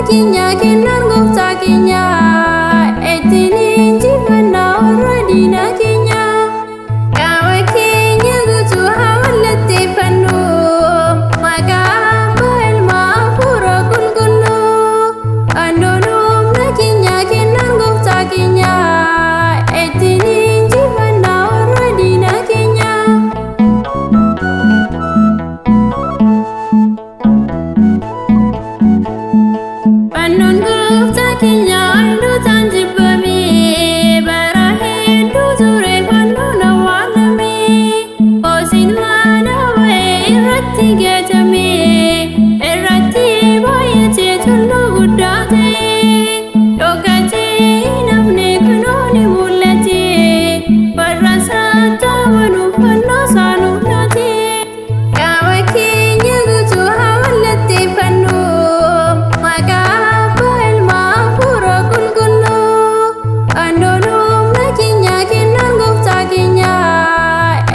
keenya kennaan gooftaa keenya ittiin injifannaa warra diina keenya. Qaama keenya guutuu haa mallatteeffannu maqaa Abbaa, Ilma, Hafuura Qulqulluu. Fannoon humna keenya kennaan gooftaa keenya ittiin injifannaa warra diina keenya. Fannoon gooftaa keenya addootaan jibbame, bara hedduu ture fannoon awwaalame. Hoosiin mana ba'ee irratti gatame, irratti baay'atee tulluu guddaa ta'e. Dhokatee hin hafne, kunoo ni mul'ate, warra isaatti amanuuf fannoo isaa nuuf laate. Qaama keenya guutuu haa mallatteeffannu maqaa Abbaa, Ilma, Hafuura Qulqulluu. Fannoon humna keenya kennaan gooftaa keenya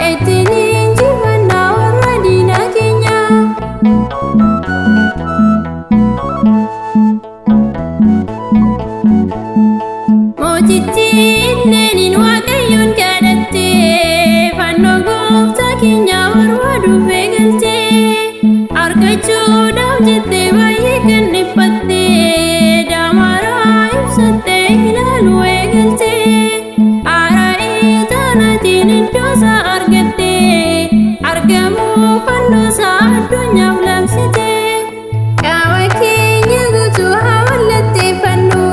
ittiin injifannaa warra diina keenya. Mootichi Illeeniin Waaqayyoon kadhatte, fannoo gooftaa keenya barbaaduuf eegalte. Argachuudhaaf jettee baay'ee kan dhiphatte, daamaraa ibsattee ilaaluu eegalte. Aara ixaanaatiin iddoo isaa argatte, argamuu fannoo isaa addunyaaf labsite. Qaama keenya guutuu haa mallatteeffannu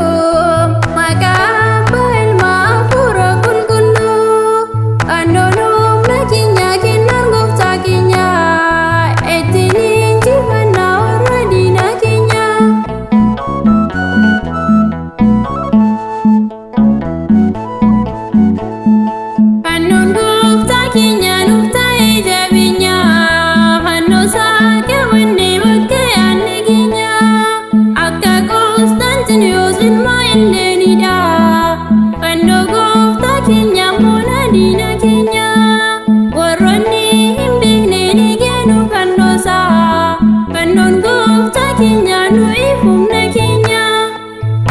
maqaa Abbaa, Ilma, Hafuura Qulqulluu. Fannoon humna keenya kennaan gooftaa keenya ittiin injifannaa warra diina keenya. Fannoon gooftaa keenya nuuf ta'ee jabeenya, fannoo isaa qabannee bakka yaadne keenya. Akka Qostaantiniyoos ilma Illeenidha. Fannoo gooftaa keenya moona diina keenya. Warroonni hin beekne ni geenu fannoo isaa. Fannoon gooftaa keenya nuyi humna keenya.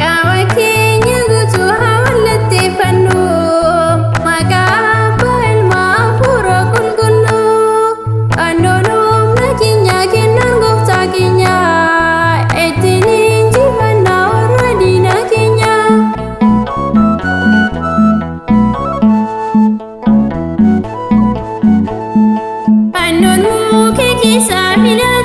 Qaama keenya guutuu haa mallatteeffannu maqaa Abbaa, Ilma, Hafuura Qulqulluu. Fannoon humna keenya kennaan gooftaa keenya ittiin injifannaa warra diina keenya. Fannoon muka keessaa filate.